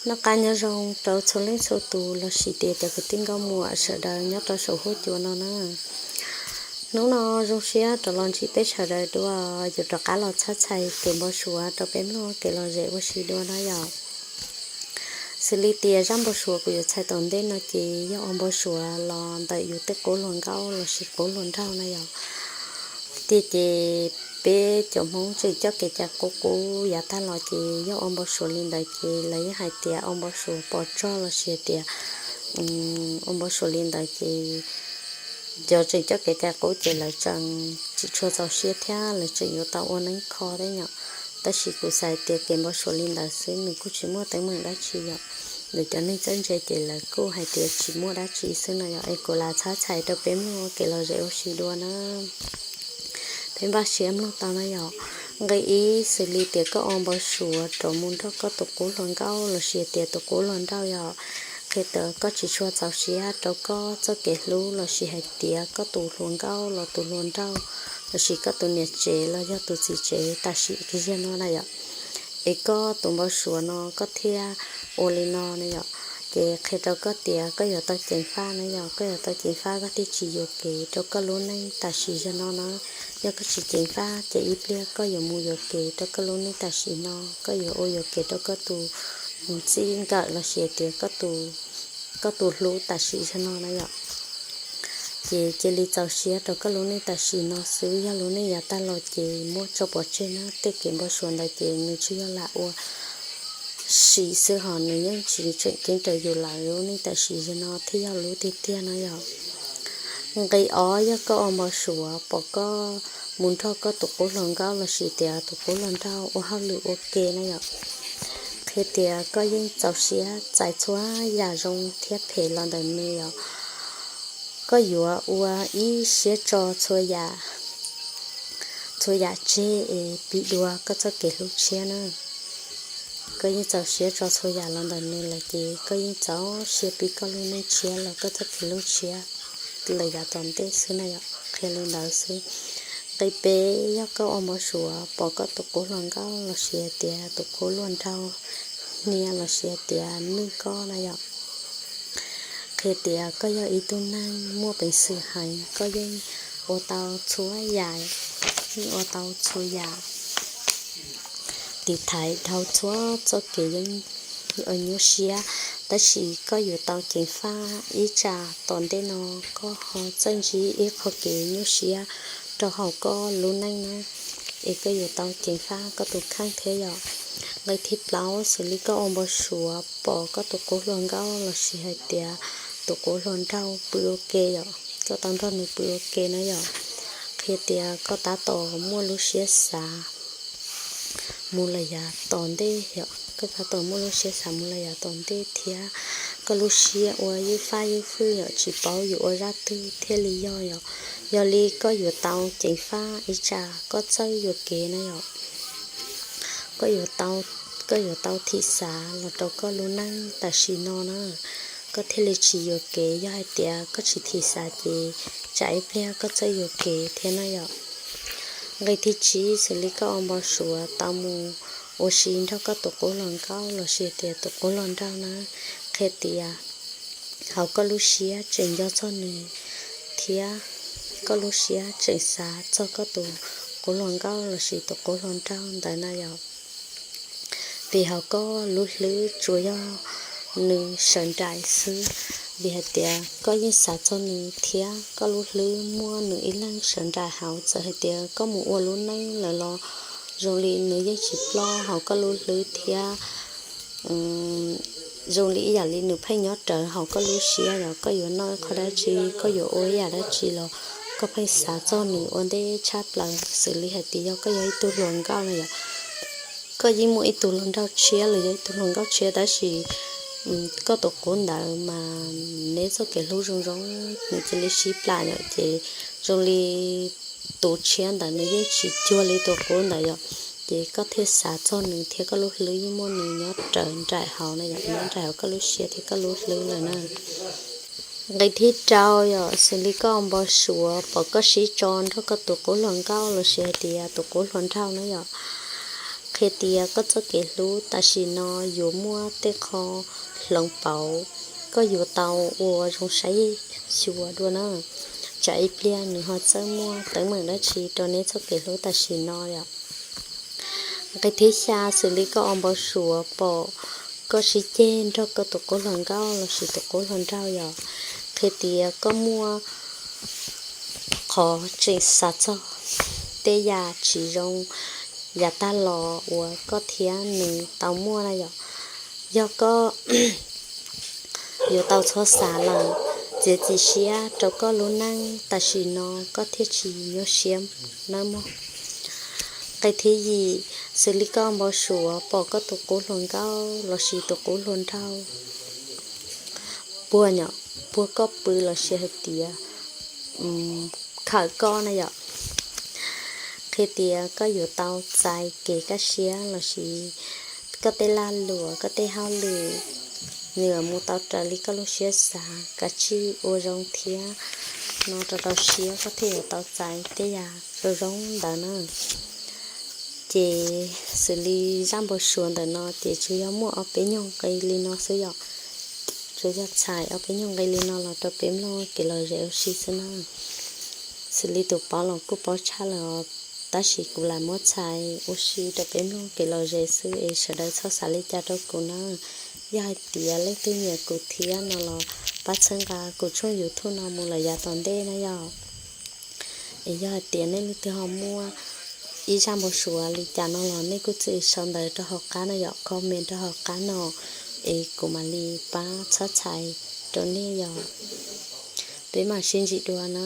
Noj qab nyob zoo rau txhua leej txhua tus lossis tias cov kwv tij nkauj muam sawv daws nyob rau saum huab cua no na. Hnub no zoo siab rov los ntsib peb sawv daws dua, yuav rov qab los txhab txhais kev npau suav rau peb mloog kev lom zem ua si dua na yom. Xws li tias zaj npau suav kuv yuav txhais tom ntej no ces yog ua npau suav los ntawm yus tej qub hluas nkauj lossis qub hluas nraug na yom. Tiag ces peb cov Hmoob tseem coj kev cai qub qub yav tag los ces yog ua npau suav li ntawd ces lawv yeej hais tias ua npau suav pov tsog lossis tias ua npau suav li ntawd ces cov tseem coj kev cai qub ces lawv tseem tsis tshua txaus siab thiab lawv tseem yuav tau ua neeb kho thiab yom. Tab sis kuv xav tias kev npau suav li ntawd xwb nws kuj tsis muaj teeb meem dab tsi yom. Ntawm cov neeg txawj ntse ces lawv kuj hais tias tsis muaj dab tsi xwb no yom. Es kuv lam txhab txhais rau peb mloog kev lom zem ua si dua na. Peb npaj siab mloog tau na yom. Nqe ib, xws li tias koj ua npau suav rov mus nrog koj tus qub hluas nkauj lossis tias tus qub hluas nraug yom, qhia tias koj tsis tshua txaus siab rau koj txoj kev hlub lossis hais tias koj tus hluas nkauj los tus hluas nraug lossis koj tus niam tsev los yog tus txiv tsev tam sim zaum no na yom. Es koj tus npau suav no koj thiaj ua li no na yom, ces qhia rau koj tias koj yuav tau ceev faj na yom. Koj yuav tau ceev faj koj thiaj tsis yuam kev rau koj lub neej tam sim zaum no na. Yog koj tsis ceev faj ces ib pliag koj yuav mus yuam kev rau koj lub neej tam sim no, koj yuav ua yuam kev rau koj tus txij nkawm lossis tias koj tus hlub tam sim zaum no na yom. Ces cia li txaus siab rau koj lub neej tam sim no xwb, yog lub neej yav tag los ces muab tso pov tseg na. Tej kev npau suav ntawd ces nws tsuas yog lam ua si xwb hos nws yeej tsis tseem ceeb rau yus lawm. Lub neej tam sim zaum no thiaj yog lub tiag tiag no yom. Nqe ob, yog koj ua npau suav pom koj mus nrog koj tus qub hluas nkauj lossis tias tus qub hluas nraug ua hauj lwm ua ke na yom, qhia tias koj yeej txaus siab txais txhua yam zoo thiab phem los ntawm nws yom. Koj yuav ua ib siab tso txhua yam, txhua yam tseg es pib dua koj txoj kev hlub tshiab na. Koj yeej txaus siab tso txhua yam los ntawm nws lawm ces koj yeej txaus siab pib koj lub neej tshiab los koj txoj kev hlub tshiab lawm yav tom ntej xwb na yom. Qhia li ntawd xwb. Nqe peb, yog koj ua npau suav pom koj tus qub hluas nkauj lossis tias tus qub hluas nraug hnia lossis tias nwj koj na yom, qhia tias koj yog ib tug neeg muaj peev xwm heev, koj yeej ua tau txhua yam, yeej ua tau txhua yam, tiv thaiv dhau txhua txoj kev yeej nyuaj siab. Tab sis koj yuav tau ceev faj ib tsam tom ntej no koj ho txawj ntsib ib qho kev nyuaj siab rau hauv koj lub neej na, es koj yuav tau ceev faj koj tus kheej thiab yom. Nqe thib plaub, xws li koj ua npau suav pom koj tus qub hluas nkauj lossis hais tias tus qub hluas nraug pw ua ke yom, koj tau nrog nws pw ua ke na yom, qhia tias koj tab tom muaj lub siab xav mus lawm yav tom ntej yom, koj tab tom muaj lub siab xav mus lawm yav tom ntej thiab koj lub siab ua ywj faj ywj fwj yom, tsis paub yuav ua zaj twg thiaj li yog yom. Yog li koj yuav tau ceev faj ib tsam koj txawj yuam kev na yom. Koj yuav tau, koj yuav tau thim xav los rau koj lub neej tam sim no na, koj thiaj li tsis yuam kev. Yog hais tias koj tsis thim xav ces tsam ib pliag koj txawj yuam kev thiab na yom. Nqe thib tsib, xws li koj ua npau suav tau mus ua si nrog koj tus qub hluas nkauj lossis tias tus qub hluas nraug na, qhia tias hauv koj lub siab tseem nco txog nws thiab koj lub siab tseem xav txog koj tus qub hluas nkauj lossis tus qub hluas nraug ntawd na yom. Vim hauv koj lub hlwb tsuas yog nws sawv nraim xwb, vim hais tias koj yeej xav txog nws thiab koj lub hlwb muaj nws ib leeg sawv nraim hauv. Txawm hais tias koj mus ua lub neej lawm los zoo li nws yeej tsis ploj hauv koj lub hlwb thiab zoo li ib yam li nws pheej nyob rawv hauv koj lub siab yom. Koj yuav noj qhov dab tsi, koj yuav ua ib yam dab tsi los koj pheej xav txog nws ua ntej tshaj plaws. Xws li hais tias yog koj yog ib tug hluas nkauj na yom, koj yeej muaj ib tug hluas nraug tshiab los yog ib tug hluas nkauj tshiab, tab sis koj tus qub ntawd mas neb txoj kev hlub zoo zoo, nws cia li sib plam yom, ces zoo li tus tshiab ntawd nws yeej tsis cuag li tus qub ntawd yom. Ces koj thiaj xav txog nws thiab koj lub hlwb yeej muaj nws nyob rawv nraim hauv na yom, nyob nraim hauv koj lub siab thiab koj lub hlwb lawm na. Nqe thib rau yom, xws li koj npau suav pom koj sib tso nrog koj tus qub hluas nkauj lossis hais tias tus qub hluas nraug na yom, Qhia tias koj txoj kev hlub tam sim no yuav muaj tej qho hloov pauv, koj yuav tau ua zoo saib xyuas dua na, tsam ib pliag nws ho txawj muaj teeb meem dab tsi rau neb txoj kev hlub tam sim no yom. Nqe thib xya, xws li koj ua npau suav pom koj sib ceg nrog koj tus qub hluas nkauj lossis tus qub hluas nraug yom, qhia tias koj muaj qhov tseem xav txog tej yam tsis zoo yav tag los uas koj thiab nws tau muaj na yom. Yog koj yuav tau txhob xav lawm, txiav txim siab rau koj lub neej tam sim no koj thiaj tsis nyuaj siab nawb mog. Nqe thib yim, xws li koj npau suav pom koj tus qub hluas nkauj lossis tus qub hluas nraug puag nyo, puag koj pw lossis hais tias khawm koj na yom, qhia tias koj yuav tau txais kev kaj siab lossis koj tej lag luam koj tej hauj lwm nws mus tau raws li koj lub siab xav, kav tsij ua zoo thiab no rau rau siab koj thiaj yuav tau txais tej yam zoo zoo ntawd na. Ces xws li zaj npau suav ntawm no ces tsuas yog muaj ob peb nyuag nqe li no xwb yom. Tsuas yog txhais ob peb nyuag nqe li no los rau peb mloog kev lom zem ua si xwb na. Xws li tus paub los kuj paub tshaj lawm, tab sis kuv lam muab txhais ua si rau peb mloog kev lom zem xwb es sawv daws txhob xav li cas rau kuv na. Yog hais tias leej twg nyiam kuv thiab no los pab txhawb nqa kuv tshooj YouTube no mus lawm yav tom ntej na yom. Es yog hais tias nej leej twg ho muaj ib zaj npau suav li cas no los nej kuj txwm sau ntawv rau hauv qab no yom, comment rau hauv qab no es kuv mam li pab txhob txhais rau nej yom. Peb mam sib ntsib dua na.